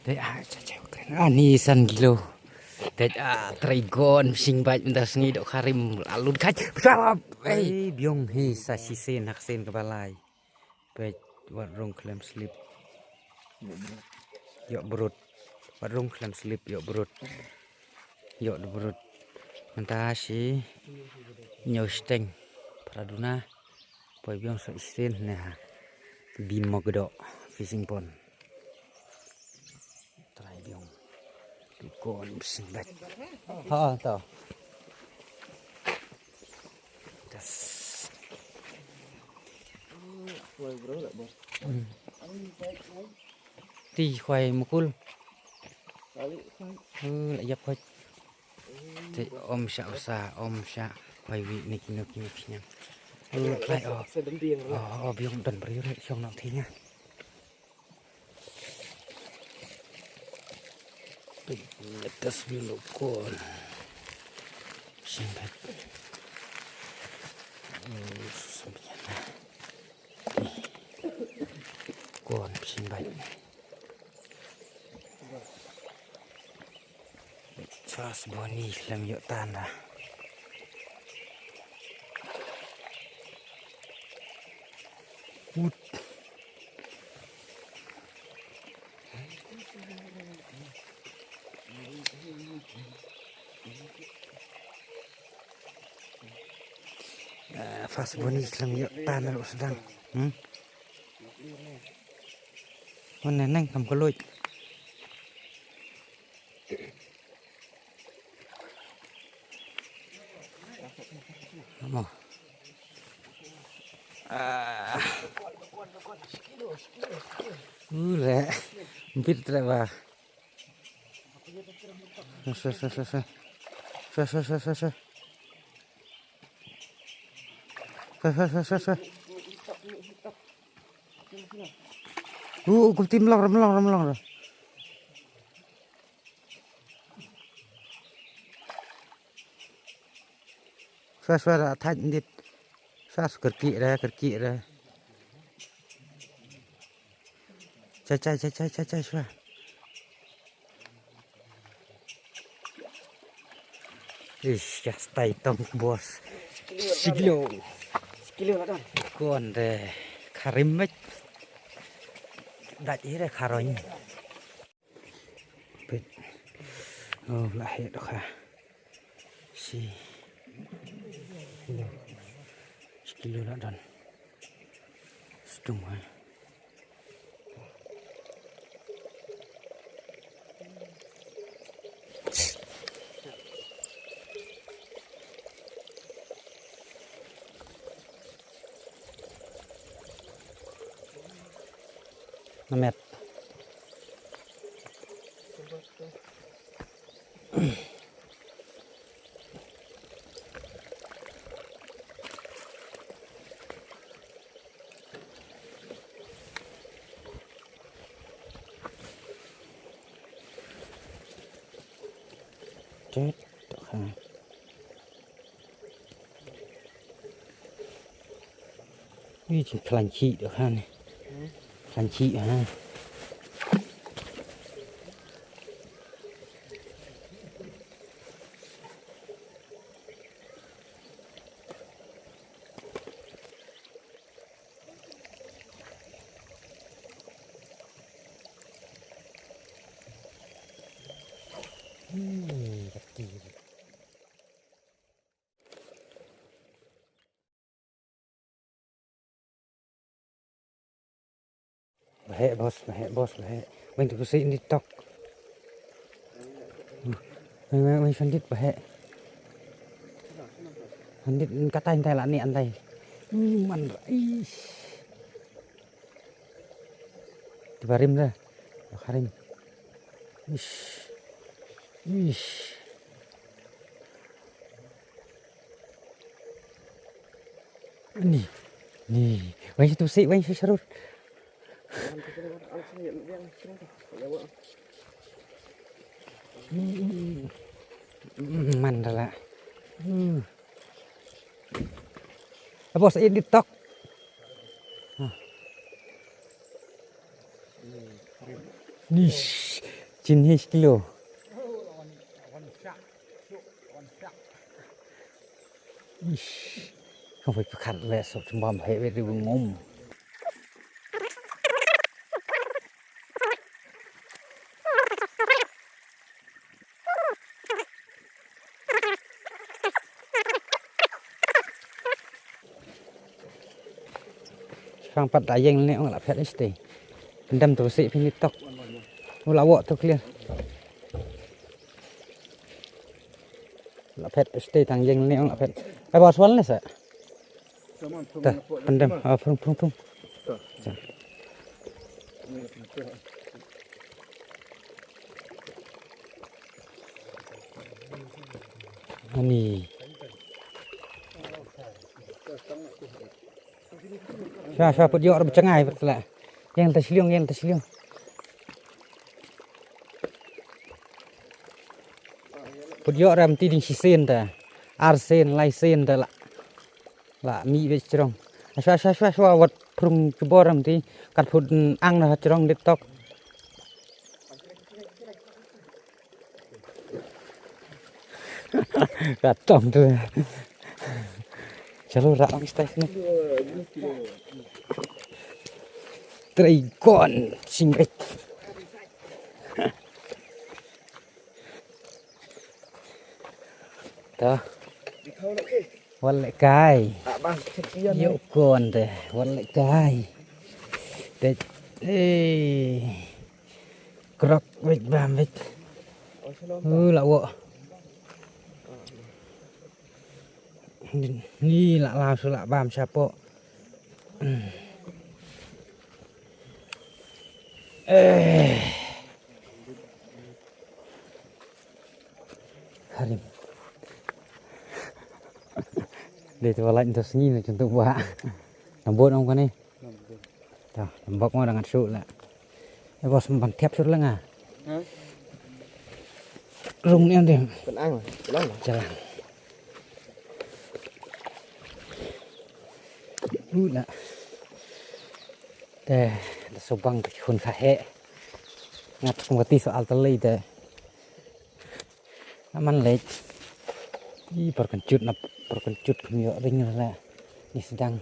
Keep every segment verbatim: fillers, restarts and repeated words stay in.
Te ah, cha cha kren. Ah, ni san kilo. Te ah, trai gon sing bait mynta sngi dok harim alun kaj. Besar. Ei, biong hi sa shisien ha ksien ka balai. Peit wat rung khlem slip. Ïoh brut. Wat rung khlem slip ïoh brut. Ïoh da brut. Mynta shi ñiew shiteng. Praduna. Poi biong sa shisien ne ha. Bim mo gdo. Fishing pond. Trai biong. Tu kon sing bait. Ha, to. Das. Hmm. Ti khwai mukul. Uh, la yak khwai. Te om sha usa, om sha. Khwai wi nik nik nik snyang. Uh, klai oh. Oh, oh, biong don bri re, shong nok ti nya. Let us be local. Sing bait. Oh, susah biang. Kon sing bait. Fast boni lem yok tanda. Ut. Ah, fast boni lem yok tanda sedang. Hmm? Wan neng kam keluit. Mo. Ah. Ule. Mpit tre ba. Sa sa sa sa. Sa sa sa sa sa. Sa sa sa sa sa. Uh, uh, kumti melong, melong, melong. Swa swa da thait ndit. Swa swa kyrkieh re, kyrkieh re. Chai chai chai chai chai chai swa. Ish, ya stai tong bos. Sikilo. Sikilo lah don. Kon de karim met. Dat ire karony. Peit. Oh, la heh doh ha. Shi kilo. Shi kilo la don. Stung ha. Namet. Tet, tok ha. Ui, jingkhlaiñ khih doh ha ne. Khlaiñ khih ha. Hmm, kati. Baheh bos, baheh bos, baheh. Weng tu kusi ini tok. Weng, weng, weng sandit baheh. Sandit katai antai lah ni antai. Hmm, man, ih. Tiba rim dah. Dah karim. Ish. Ish. Ni. Ni. Weng satu sik, weng satu sarut. Hmm, man dah lah. Hmm. Apa sik di tok? Ha. Ni. Chin hi kilo. Ish. Kong pai pakat le sop chembam he we ri ngom. Shang pat da ïeng ne ong la phet este. Pendam tu si phin tok. U la wok tu clear. La phet este tang ïeng ne ong la phet. Ai ba swal ne sa. Ta pendam. Ah, phrum phrum phrum. Ani. Shwa shwa put ïoh re bchangai put la. Ïeng ta shiliong, ïeng ta shiliong. Put ïoh re mti ding shisien ta. Arsien, laisien ta la. La mi bchrong. Shwa shwa shwa shwa wat prung chubor mti. Kat put ang na chrong dit tok. Katong tu. Chalo rak ang stai sini. Dragon singret. Ta. Wal le kai. Yo kon te. Wal le kai. Te. Eh. Krok wek bam wek. Uh, la wo. Ni la la su la bam shapo. Eh. Harim. Dei tu walai ntu sngi na chuntuk ba. Nambot ong kane. Ta, nambok mo dengan su la. Eh bos ban tiap sur lenga. Rung ni andim. Penang, penang. Jalan. Lu na. Te, da subang te khun kha he. Ngat kum kati so alta lei te. Aman lek. I por kan chut na por kan chut kum yo ring la. Ni sedang.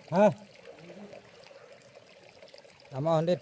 Ha? Ama ondit.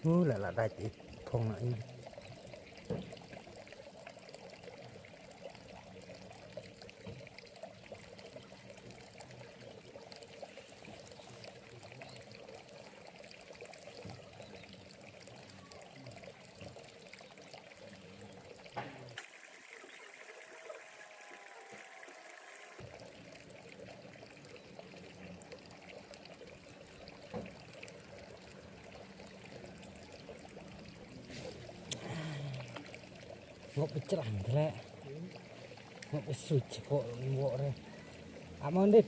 U la la dai ti phong na i. Ngop pecrah ntre. Ngop such ko ngop re. Amon dit.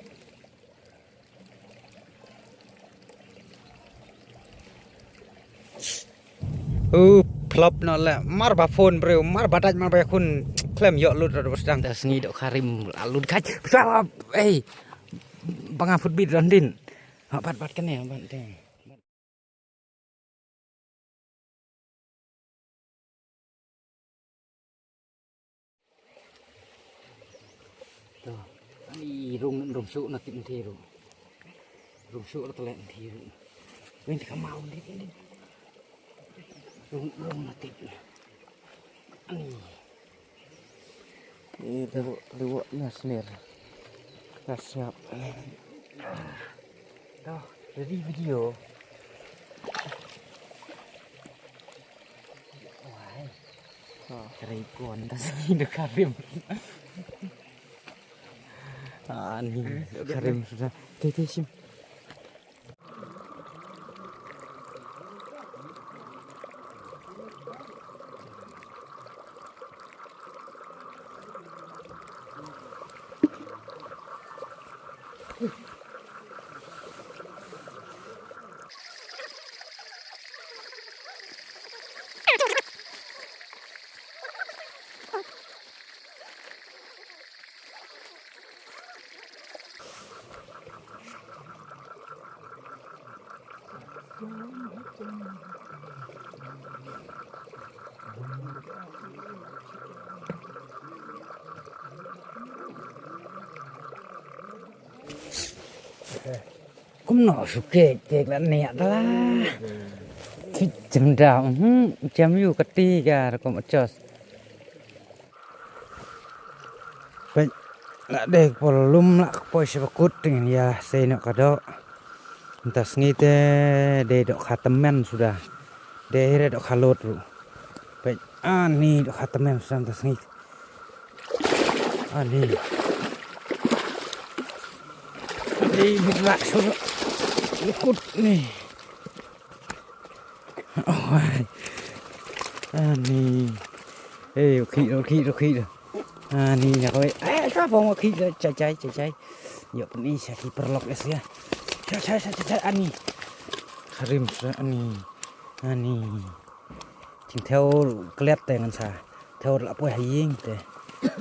U plop no le mar ba phone breu, mar ba dait mar ba khun klem ïoh lut rod bos dang ta sngi dok kharim la lut khaj. Ei, banga footbit ron din. Ha bat bat kane bat te. To, ani rung rung suk na tip nti rung. Rung suk na tele nti rung. Wen ti kamau nti nti. Rung rung na tip. Ani. Ni dah liwak na snir. Na sngap. To, ready video. Wai. Kari kon ta sini dok kharim. Ah, ni kharim sudah. Teh teh sim. Kumno shu kek kek la ne da la. Ki jemda, hmm, jem yu kati ga rukom achos. Peit, la dei por lum la ka poi sha bakut teng ïa sei noh ka doh. Mynta sngi te dei doh kha tymmen suda. Dei re doh kha lot ruh. Peit, ani doh kha tymmen suda mynta sngi. Ani. Ani buk rak suruh. Lukut ni. Oh, ai. Ani. Eh, okey, okey, okey. Ani, nya kawei. Eh, ka bong okey, chai, chai, chai, chai. Yok ni, sha ki perlok es ya. Chai, chai, chai, chai, chai, ani. Kharim, ani. Ani. Jingthew klet te ngan sa. Thew la poi ha ïing te.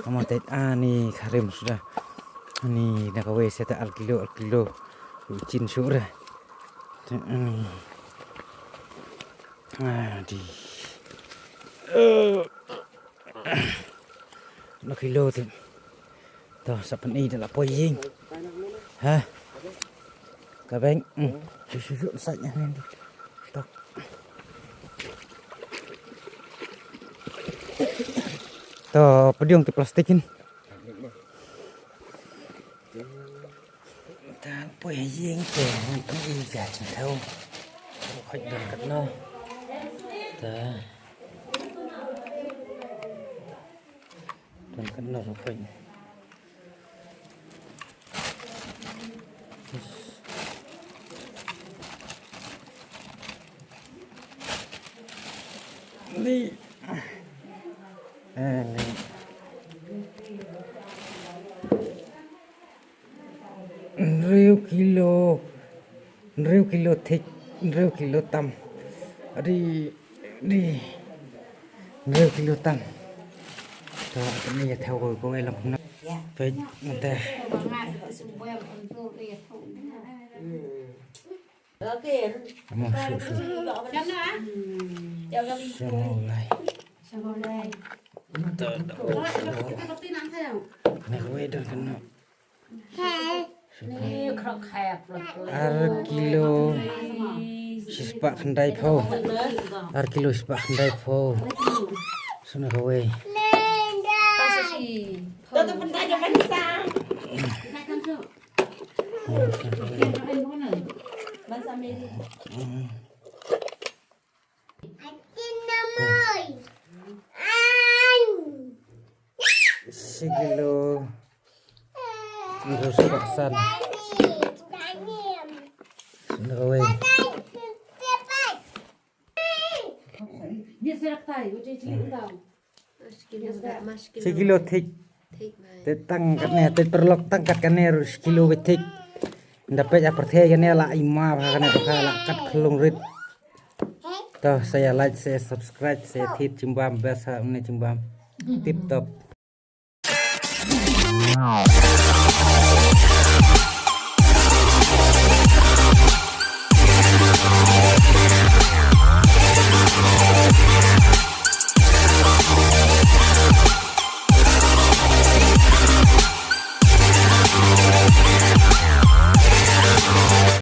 Amo te ani kharim suda. Ani na kawei se te ar kilo, ar kilo. Chin sure. Te ani. Adi. Na kilo te. To, sa pynïaid da la poi ïing. Ha? Ka beng. Hmm. Shu, shu, shu, sa nya nen. To. To, pdiang te plastik hin. Ta poi ïing te, pynïaid ka jingthew. Khoi don katno. Ta. Don katno ruh peit. Ni. Eh, ni. Hynriew kilo, hynriew kilo thik, hynriew kilo tam. Adi, adi. Hynriew kilo tam. To, kane ïa thew ko ko lam na. Peit mynta. Mo shu shu. Shu mo lai. To, to. Na wei dah kena. Ar kilo. Shispah khyndai phew. Ar kilo shispah khyndai phew. Sngewbha kawei. Shi kilo. Ndu spah san. Ndu kawei. Shi kilo thik. Te tang katne, te paralok tang kat kane ruh shi kilo ba thik. Nda peit ha pyrthei kane la ima bha kane to ka la kat khlung rit. To sa ïa like, sa ïa subscribe, sa ïa thied jingbam best ha une jingbam. Tip top.